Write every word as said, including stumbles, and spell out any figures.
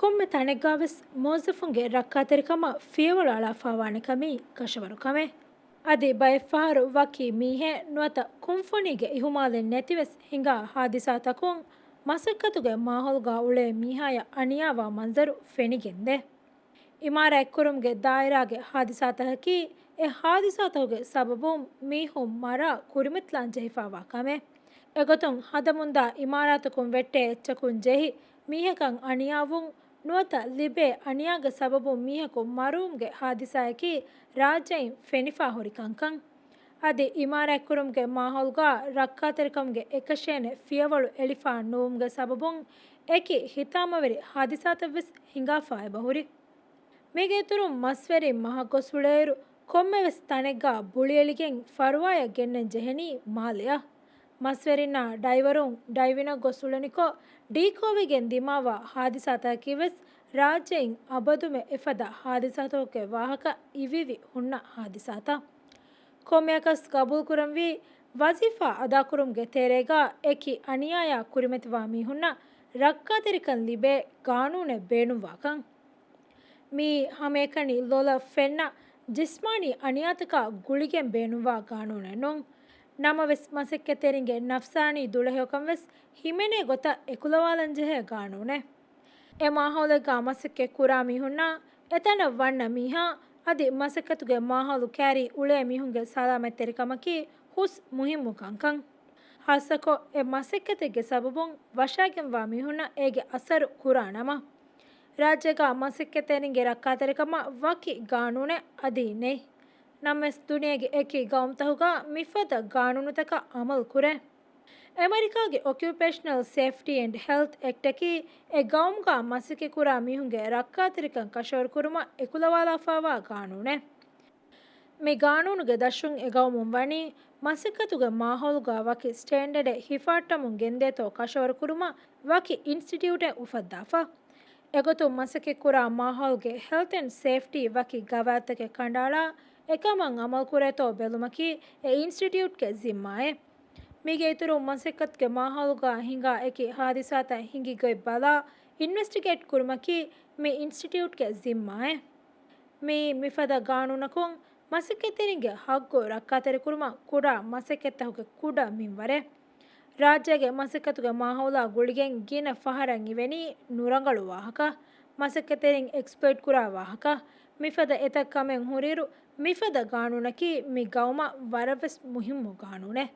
ކޮންމެ ތަނެއްގާވެސް މުވައްޒަފުންގެ ރައްކާތެރިކަމަށް ފިޔަވަޅު އަޅާފާވާނެ ކަމީ ކަށަވަރު ކަމެއް. އަދި ބައެއްފަހަރު ވަކި މީހެއް ނުވަތަ ކުންފުނީގެ އިހުމާލެއް ނެތިވެސް ހިނގާ ހާދިސާތަކުން މަސައްކަތުގެ މާހައުލުގާ އުޅޭ މީހާޔަށް އަނިޔާވާ މަންޒަރު ފެނިގެންދޭ. އިމާރާތްކުރުމުގެ ދާއިރާގެ ހާދިސާތަކަކީ، އެ ހާދިސާތަކުގެ ސަބަބުން މީހުން މަރާ ކުރިމަތިލާން ޖެހިފާވާ ކަމެއް. އެގޮތުން ހަދަމުންދާ އިމާރާތަކުން ވެއްޓޭ އެއްޗަކުން ޖެހި މީހަކަށް އަނިޔާވުން ނުވަތަ ލިބޭ އަނިޔާގެ ސަބަބުން މީހަކު މަރުވުމުގެ ހާދިސާއަކީ ރާއްޖެއިން ފެނިފާ ހުރި ކަންކަން. އަދި އިމާރާތްކުރުމުގެ މާހައުލުގާ ރައްކާތެރިކަމުގެ އެކަށޭނެ ފިޔަވަޅު އެޅިފާ ނުވުމުގެ ސަބަބުން އެކި ހިތާމަވެރި ހާދިސާތައްވެސް ހިނގާފާ އެބަހުރި. މީގެ އިތުރުން މަސްވެރިން މަހަށް ގޮސް އުޅޭއިރު، ކޮންމެވެސް ތަނެއްގާ ބުޅިއެޅިގެން ފަރުވާޔަށް ގެންނަން ޖެހެނީ މާލެއަށް. މަސްވެރިންނާ ޑައިވަރުން ޑައިވިނަށް ގޮސް އުޅެނިކޮށް، ޑީކޯވެގެން ދިމާވާ ހާދިސާތަކަކީވެސް ރާއްޖެއިން އަބަދުމެ އެފަދަ ހާދިސާތަކުގެ ވާހަކަ އިވިއިވި ހުންނަ ހާދިސާތައް. ކޮންމެއަކަސް ގަބޫލުކުރަންވީ، ވަޒީފާ އަދާކުރުމުގެ ތެރޭގާ އެކި އަނިޔާޔާ ކުރިމަތިވާ މީހުންނަށް ރައްކާތެރިކަން ލިބޭ ގާނޫނެއް ބޭނުންވާކަން. މިއީ ހަމައެކަނި ލޮލަށް ފެންނަ ޖިސްމާނީ އަނިޔާތަކާ ގުޅިގެން ބޭނުންވާ ގާނޫނެއް ނޫން. ނަމަވެސް، މަސައްކަތްތެރިންގެ ނަފްސާނީ ދުޅަހެޔޮކަން ވެސް ހިމެނޭ ގޮތަށް އެކުލަވާލަންޖެހޭ ގާނޫނެއް. އެ މާހައުލެއްގާ މަސައްކަތް ކުރާ މީހުންނާ، އެތަނަށް ވަންނަ މީހާ، އަދި މަސައްކަތުގެ މާހައުލު ކައިރީ އުޅޭ މީހުންގެ ސަލާމަތްތެރިކަމަކީ ހުސް މުހިއްމު ކަންކަން. ހާއްސަކޮށް، އެ މަސައްކަތެއްގެ ސަބަބުން ވަށާގެންވާ މީހުންނަށް އޭގެ އަސަރު ކުރާ ނަމަ، ރާއްޖޭގާ މަސައްކަތްތެރިންގެ ރައްކާތެރިކަމަށް ވަކި ގާނޫނެއް އަދި ނެތް. ނަމަވެސް، ދުނިޔޭގެ އެކި ގައުމުތަކުގާ މިފަދަ ގާނޫނުތަކަށް އަމަލު ކުރޭ. އެމެރިކާގެ އޮކިއުޕޭޝަނަލް ސޭފްޓީ އެންޑް ހެލްތް އެކްޓަކީ، އެ ގައުމުގާ މަސައްކަތްކުރާ މީހުންގެ ރައްކާތެރިކަން ކަށަވަރުކުރުމަށް އެކުލަވާލާފާވާ ގާނޫނެއް. މި ގާނޫނުގެ ދަށުން އެ ގައުމުން ވަނީ، މަސައްކަތުގެ މާހައުލުގާ ވަކި ސްޓޭންޑަޑެއް ހިފާއްޓަމުން ގެންދޭތޯ ކަށަވަރުކުރުމަށް ވަކި އިންސްޓިޓިއުޓެއް އުފައްދާފަ. އެގޮތުން މަސައްކަތްކުރާ މާހައުލުގެ ހެލްތް އެންޑް ސޭފްޓީ ވަކި ގަވާއިދުތަކެއް ކަނޑައަޅާ، އެކަމަށް އަމަލުކުރޭތޯ ބެލުމަކީ އެ އިންސްޓިޓިއުޓްގެ ޒިންމާއެއް. މީގެ އިތުރުން މަސައްކަތުގެ މާހައުލުގާ ހިނގާ އެކި ހާދިސާތައް ހިނގި ގޮތް ބަލާ، އިންވެސްޓިގޭޓް ކުރުމަކީ މި އިންސްޓިޓިއުޓްގެ ޒިންމާއެއް. މިއީ މިފަދަ ގާނޫނަކުން މަސައްކަތްތެރިންގެ ހައްގު ރައްކާތެރިކުރުމަށް ކުރާ މަސައްކަތްތަކުގެ ކުޑަ މިންވަރެއް. ރާއްޖޭގެ މަސައްކަތުގެ މާހައުލާ ގުޅިގެން ގިނަ ފަހަރަށް އިވެނީ ނުރަނގަޅު ވާހަކަ، މަސައްކަތްތެރިން އެކްސްޕްލޮއިޓް ކުރާ ވާހަކަ. މިފަދަ އެތައް ކަމެއް ހުރިއިރު، މިފަދަ ގާނޫނަކީ މި ގައުމަށް ވަރަށްވެސް މުހިއްމު ގާނޫނެއް.